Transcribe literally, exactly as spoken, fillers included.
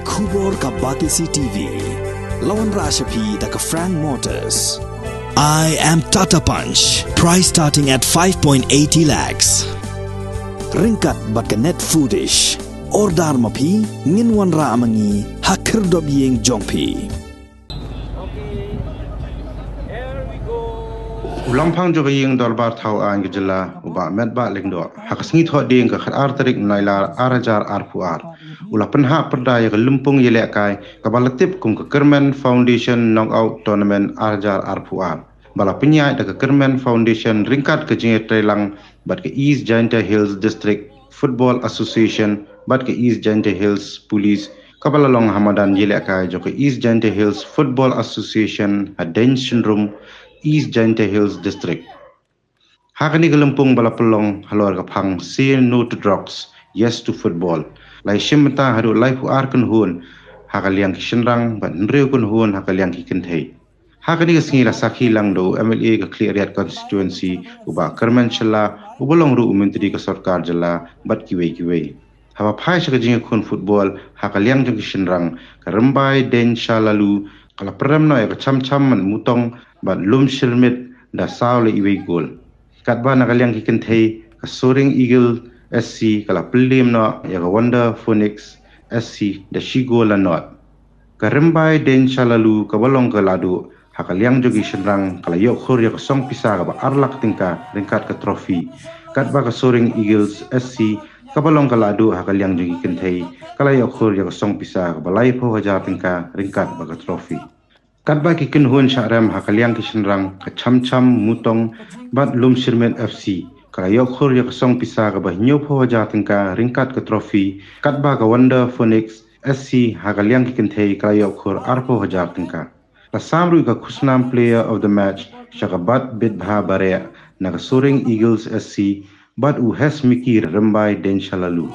Khubor ka Batesi T V. La wanrah sha phi da ka Frank Motors. I am Tata Punch. Price starting at five point eighty lakhs. Ryngkat bad ka Net Foodish. Order ma phi, ngin wanrah ma ngi ha khyrdop ïing jong phi. U Langphang jong ka Ïing Dorbar Thaw Aiñ ka Jylla, u Bah Metbah Lyngdoh, ha ka sngi Thohdieng ka khatar tarik Nailar ar hajar arphew ar, u la pynhap pyrda ïa ka lympung ïalehkai kaba la tip kum ka Kyrmen Foundation Knockout Tournament ar hajar arphew ar, ba la pynïaid da ka Kyrmen Foundation ryngkat ka jingïatreilang bad ka East Jaintia Hills District Football Association bad ka East Jaintia Hills Police, kaba la long ha madan ïalehkai jong ka East Jaintia Hills Football Association ha Deng Synrum, East Jaintia Hills District. Ha kane ka lympung ba la pynlong halor ka phang Say No to Drugs, Yes to Football, la ïashim bynta haduh laiphew ar kynhun ha ka liang ki shynrang bad hynriew kynhun ha ka liang ki kynthei. Ha kane ka sngi la sakhi lang da u M L A ka Khliehriat Constituency, u Bah Kyrmen Shylla, uba long ruh u Myntri ka Sorkar Jylla, bad kiwei kiwei. Haba phai sha ka jingïakhun football ha ka liang jong ki shynrang, ka Rymbai Deng Shalalu ka la pynrem noh ïa ka Chamcham Mutong bad Lumshyrmit da saw la iwei gol. Katba na ka liang ki kynthei, ka Soaring Eagle S C ka la pynliem noh ïa ka Wonder Phoenix S C da shi gol la nod. Ka Rymbai Deng Shalalu kaba long ka lahduh ha ka liang jong ki shynrang ka la ïoh khur ïa ka song pisa kaba ar lak tyngka ryngkat ka trophy. Katba ka Soaring Eagles S C kaba long ka lahduh ha ka liang jong ki kynthei ka la ïoh khur ïa ka song pisa kaba laiphew hajar tyngka ryngkat bad ka trophy. Katba ki kynhun shah rem ha ka liang ki shynrang, ka Chamcham Mutong bad Lumshyrmit F C ka la ïoh khur ïa ka song pisa kaba hynñiewphew hajar tyngka ryngkat ka trophy, katba ka Wonder Phoenix S C ha ka liang ki kynthei ka la ïoh khur arphew hajar tyngka. La sam ruh ïa ka khusnam Player of the Match sha ka Bat Bitbha Bareh na ka Soaring Eagles S C bad u Hesmiki Rymbai Deng Shalalu.